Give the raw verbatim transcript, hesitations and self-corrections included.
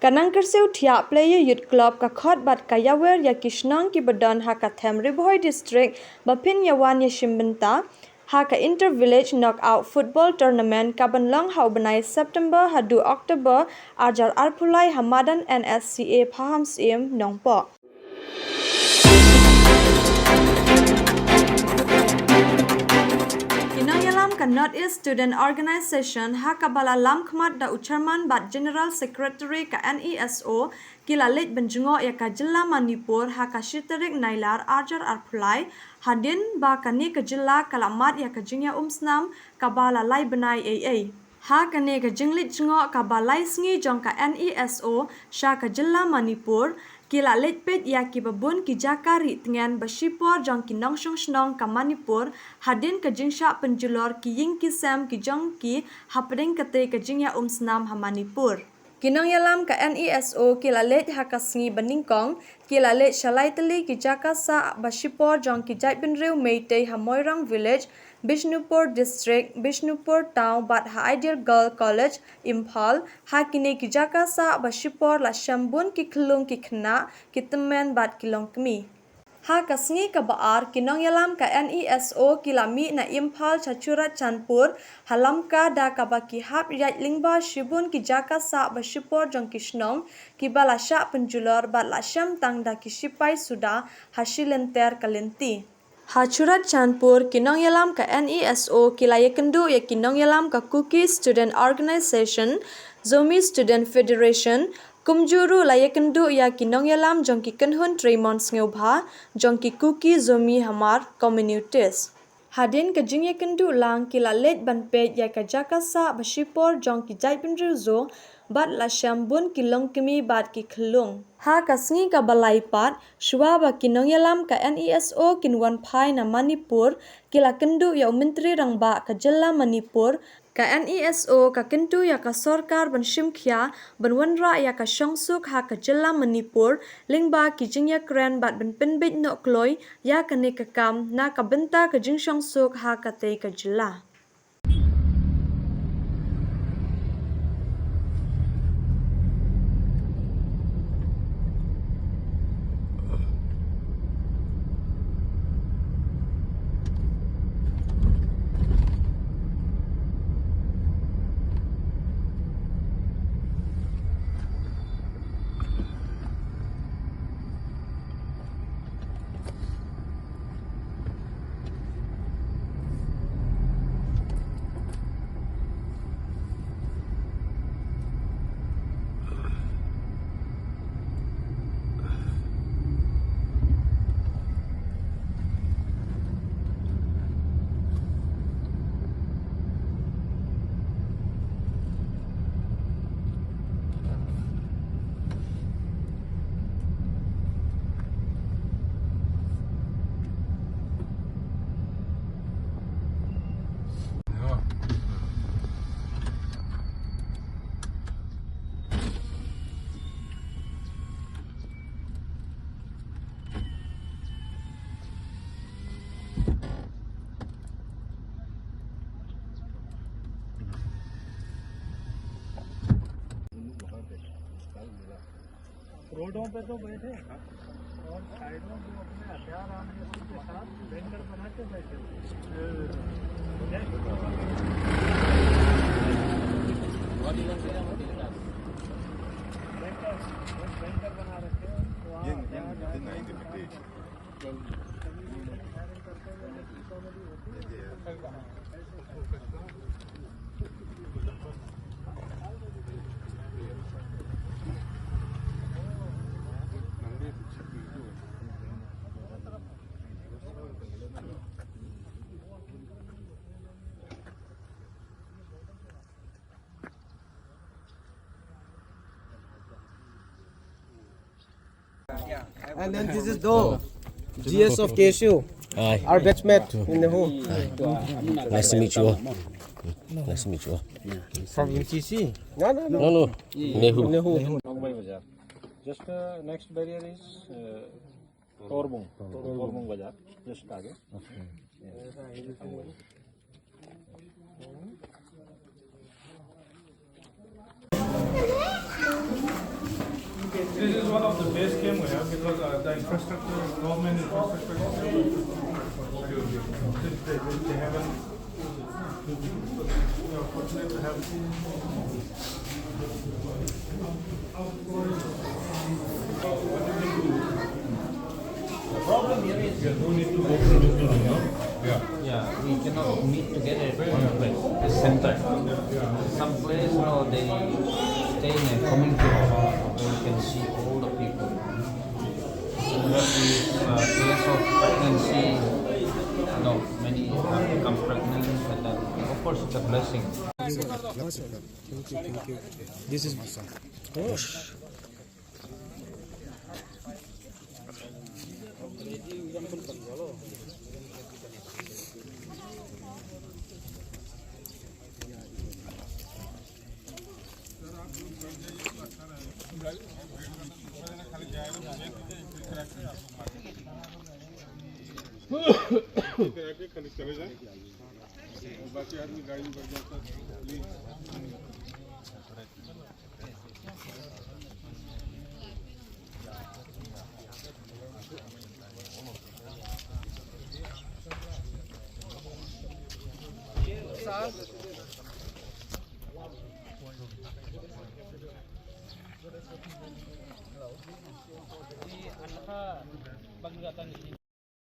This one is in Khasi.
Ka Nongkyrsiew Thiah Player Youth Club ka khot bad ka ïawer ïa ki shnong kiba don ha ka them Ri Bhoi District ba phin ïawan ïashim bynta ha ka Inter Village Knockout Football Tournament kaban long ha u bnai September haduh October arjar arphew lai ha madan N S C A Pahamsyiem, Nongpoh. Ki nongïalam ka North East Student Organization ha kaba la lam khmat da u Chairman bad General Secretary ka N E S O ki la leit ban jngoh ïa ka jylla Manipur ha ka shi tarik Nailar arjar arphew lai, hadien ba kane ka jylla ka la mad ïa ka jingïaumsnam kaba la lai bnai ei ei. Ha kane ka jingleit jngoh kaba lai sngi jong ka N E S O sha ka jylla Manipur, ki la leit peit ïa kiba bun ki jaka rieh tngen ba shipor jong ki nongshong shnong ka Manipur, hadien ka jingshah pynjulor ki ïing ki sem ki jong ki hapdeng katei ka jingïaumsnam ha Manipur. Ki nongïalam ka N E S O ki la leit ha ka sngi ba nyngkong, ki la leit sha lai tylli ki jaka sah ba shipor jong ki jaitbynriew Meitei ha Moirang Village, Bishnupur District, Bishnupur Town bad ha Ideal Girl College, Imphal. Ha kine ki jaka sah ba shipor la shem bun ki khyllung ki khynnah, ki tymmen bad ki longkmie. Ha ka sngi kaba ar, ki nongïalam ka N E S O ki la mih na Imphal sha Churachandpur ha Lamka, da kaba ki hap ïaid lyngba shibun ki jaka sah ba shipor jong ki shnong kiba la shah pynjulor bad la shem tang da ki shipai suda ha shi lynter ka lynti. Ha Churachandpur, ki nongïalam ka N E S O ki la ïakynduh ïa ki nongïalam ka Kuki Student Organization, Zomi Student Federation, kumjuh ruh la ïakynduh ïa ki nongïalam jong ki kynhun trei mon sngewbha jong ki Kuki Zomi Hmar communities. Hadien ka jingïakynduh lang, ki la leit ban peit ïa ka jaka sah ba shipor jong ki jaitbynriew Zo bad la shem bun ki longkmie bad ki khyllung. Ha ka sngi kaba lai pat, shuwa ba ki nongïalam ka N E S O kin wan phai na Manipur, ki la kynduh ïa u Myntri Rangbah ka jylla Manipur. Ka N E S O ka kyntu ïa ka sorkar ban shim khia ban wanrah ïa ka shongsuk ha ka jylla Manipur lyngba ki jingïakren bad ban pynbeit noh kloi ïa kane ka kam na ka bynta ka jingshongsuk ha katei ka jylla. रोडों पे तो बैठे और साइड में जो अपने हथियार आर्म के साथ बैंकर बना के बैठे हुए हैं। बैंकर, बैंकर बना रखे हैं, तो वहाँ ये, ये, हथियार ये नहीं, ये नहीं। And then this is Do, G S of K S U, hi, our batchmate in the home. Hi. Nice to meet you all. Nice to meet you all. From U T C? No, no, no. No, no. NEHU. NEHU. Just, uh, next barrier is, uh, Torbung. Torbung Bazar. Just आगे. Okay. Yeah. This is one of the best camp we have because uh, the infrastructure, government infrastructure is still, they, they, they haven't, we are fortunate to have. The problem here is you don't need to go to local, no? Yeah. Yeah, we cannot meet together at one place, the center. Some place, you know, they stay in a community hall where you can see all the people. And that is uh, case of pregnancy. No, many have become pregnant, and then, of course, it's a blessing. This is